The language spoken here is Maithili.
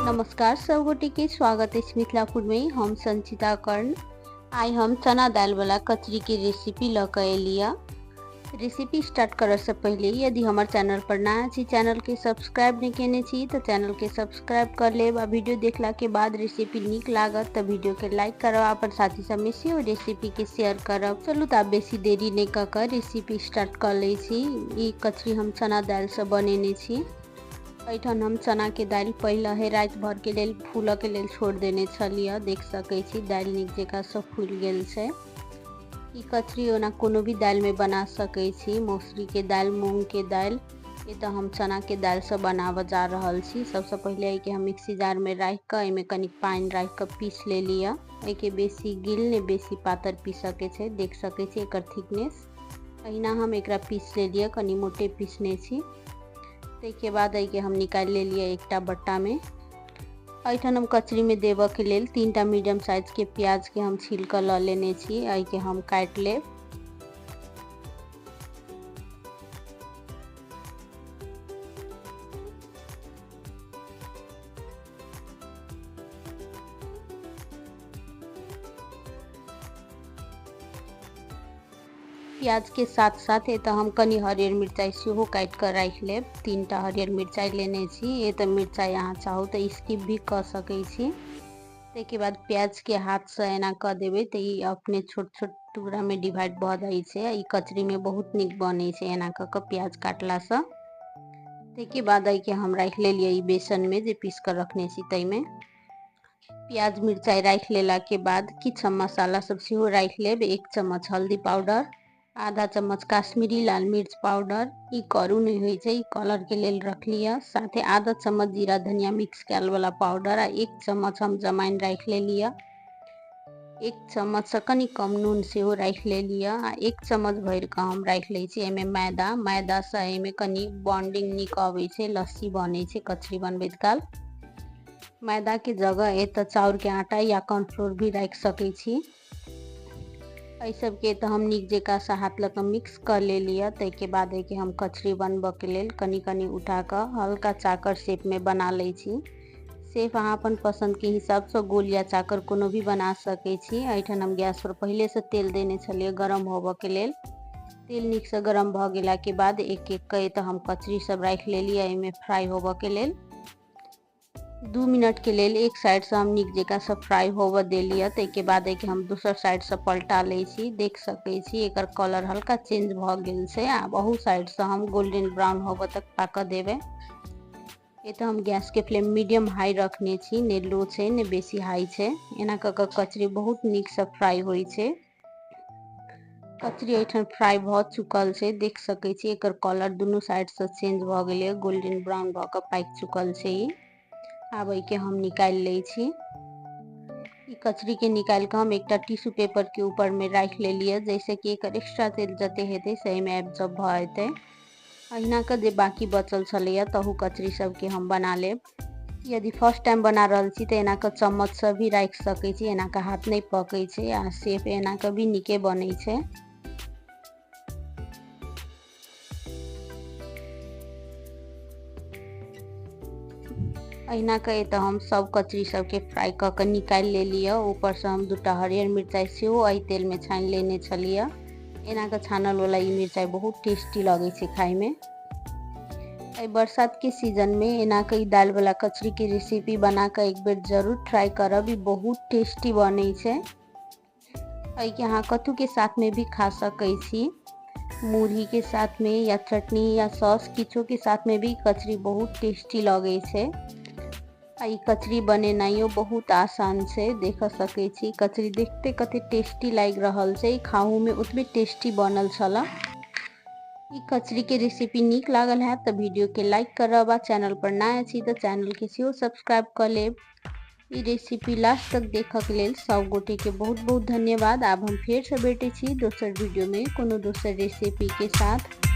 नमस्कार सब गोटे के स्वागत अछि मिथिला फूड में। हम संचिता कर्ण। आइ हम चना दाल वाला कचरी के रेसिपी ल के एलियै। रेसिपी स्टार्ट करऽ से पहले यदि हमर चैनल पर नया छी, चैनल के सब्सक्राइब नहीं केने छी तो चैनल के सब्सक्राइब कर लेब आ वीडियो देखला के बाद रेसिपी नीक लागत तो वीडियो के लाइक करब, अपन साथी सब में सेहो रेसिपी के शेयर करब। चलू तो आब बेसी देरी नहीं कऽ कऽ रेसिपी स्टार्ट कर लै छी। ई कचरी हम चना दालि से बनेने छी। एहिठाम हम चना के दालि पहिले हे राति भर के लेल फूलऽ के लेल छोड़ि देने छलियै। देख सकै छी दालि नीक जकाँ से फूलि गेल छै। ई कचरी ओना कोनो भी दालि में बना सकै छी, मौसरी के दालि, मूंग के दालि। ई तऽ हम चना के दालि से बनाबऽ जा रहल छी। सबसँ पहिले एहिके हम मिक्सी जार में राखि कऽ एहिमे कनि पानि राखि कऽ पीस लेलियै। एहिके बेसी गिल नहि बेसी पातर पीसऽ के छै। देख सकै छी एकर थिकनेस। एहिना हम एकरा पीस लेलियै, कनि मोटे पीसने छी। ताहिके बाद एहिके हम निकालि लेलियै एकटा बट्टामे। एहिठाम हम कचरीमे देबऽके लेल 3टा मीडियम साइजके प्याजके हम छील कऽ लऽ लेने छी। एहिके हम काटि लेब। प्याज के साथ साथ एतऽ हम कनि हरियर मिरचाइ सेहो काटि कऽ राखि लेब। 3टा हरियर मिरचाइ लेने छी। एतऽ मिरचाइ अहाँ चाहू तऽ स्किप भी कऽ सकै छी। ताहिके बाद प्याजके हाथसँ एना कऽ देबै तऽ ई अपने छोट छोट टुकड़ामे डिवाइड भऽ जाइ छै। ई कचरीमे बहुत नीक बनै छै एना कऽ कऽ प्याज काटलासँ। ताहिके बाद एहिके हम राखि लेलियै ई बेसनमे जे पीस कऽ रखने छी ताहिमे। प्याज मिरचाइ राखि लेलाके बाद किछु हम मसाला सब सेहो राखि लेब। 1 चम्मच हल्दी पाउडर, आधा चम्मच काश्मीरी लाल मिर्च पाउडर, ई करू नहि होइ छै, ई कलर के लेल रखलियै। साथे आधा चम्मच जीरा धनिया मिक्स कयल वाला पाउडर आ 1 चम्मच हम जमाइन राखि लेलियै। 1 चम्मच से कनि कम नून सेहो राखि लेलियै आ 1 चम्मच भरि कऽ हम राखि लै छी एहिमे मैदा। मैदासँ एहिमे कनि बॉन्डिंग नीक अबै छै, लस्सी बनै छै कचरी बनबैत काल। मैदा के जगह एतऽ चाउर के आटा या कॉर्नफ्लोर भी राखि सकै छी। एहि सबके तऽ हम नीक जकाँ से हाथ लऽ कऽ मिक्स कऽ लेलियै। ताहिके बाद एहिके हम कचरी बनबऽके लेल कनि कनि उठा कऽ हल्का चाकर शेपमे बना लै छी। शेप अहाँ अपन पसन्दके हिसाबसँ गोल या चाकर कोनो भी बना सकै छी। एहिठाम हम गैस पर पहिलेसँ तेल देने छलियै गरम होबऽके लेल। तेल नीकसँ गरम भऽ गेलाके बाद एक एक कऽ एतऽ हम कचरी सब राखि लेलियै एहिमे फ्राइ होबऽके लेल। 2 मिनट के लेल एक साइड से हम नीक जकाँ से फ्राई होबऽ देलियै। ताहिके बाद एहिके हम दोसर साइड से पलटा लै छी। देख सकै छी एकर कलर हल्का चेंज भऽ गेल छै। आब अहू साइड से हम गोल्डन ब्राउन होबऽ तक पाकऽ देबै। एतऽ हम गैस के फ्लेम मीडियम हाई रखने छी, ने लो छै ने बेसी हाई छै। एना कऽ कऽ कचरी बहुत नीक से फ्राई होइ छै। कचरी एहिठाम फ्राई भऽ चुकल छै। देख सकै छी एकर कलर दुनू साइड से चेंज भऽ गेलै, गोल्डन ब्राउन भऽ कऽ पाकि चुकल छै ई। आब एहिके हम निकालि लै छी। ई कचरी के निकालि कऽ हम एकटा टिश्यू पेपर के ऊपर में राखि लेलियै, जैसे कि एकर एक्स्ट्रा तेल जते हेतै से एहिमे एब्जॉर्ब भऽ जेतै। अहिना कऽ जे बाकी बचल छलैया तहू कचरी सबके हम बना लेब। यदि फर्स्ट टाइम बना रहल छी तऽ एना कऽ चम्मचसँ भी राखि सकै छी, एना कऽ हाथ नहि पकै छै आ सेफ एना कऽ भी नीके बनै छै। अहिना कऽ एतऽ हम सब कचरी सबके फ्राई कऽ कऽ निकालि लेलियै। ऊपरसँ हम 2टा हरियर मिरचाइ सेहो एहि तेलमे छानि लेने छलियै। एना कऽ छानल वाला ई मिरचाइ बहुत टेस्टी लगै छै खाइमे। एहि बरसात के सीजन में एना कऽ ई दालि वाला कचरी के रेसिपी बना कऽ एक बेर जरूर ट्राई करब। ई बहुत टेस्टी बनै छै। एहिके अहाँ कथू के साथ में भी खा सकै छी, मुरही के साथ में या चटनी या सॉस किछो के साथ में भी कचरी बहुत टेस्टी लगै छै। आ ई कचरी बनेनाइयो बहुत आसान छै। देख सकै छी कचरी देखते कते टेस्टी लागि रहल छै, खाहू में ओतबे टेस्टी बनल छल। ई कचरी के रेसिपी नीक लागल हैत तऽ वीडियो के लाइक करब आ चैनल पर नया छी तऽ चैनल के सेहो सब्सक्राइब कऽ लेब। ई रेसिपी लास्ट तक देखऽ के लेल सब गोटे के बहुत बहुत धन्यवाद। आब हम फेर से भेटै छी दोसर वीडियो में कोनो दोसर रेसिपी के साथ।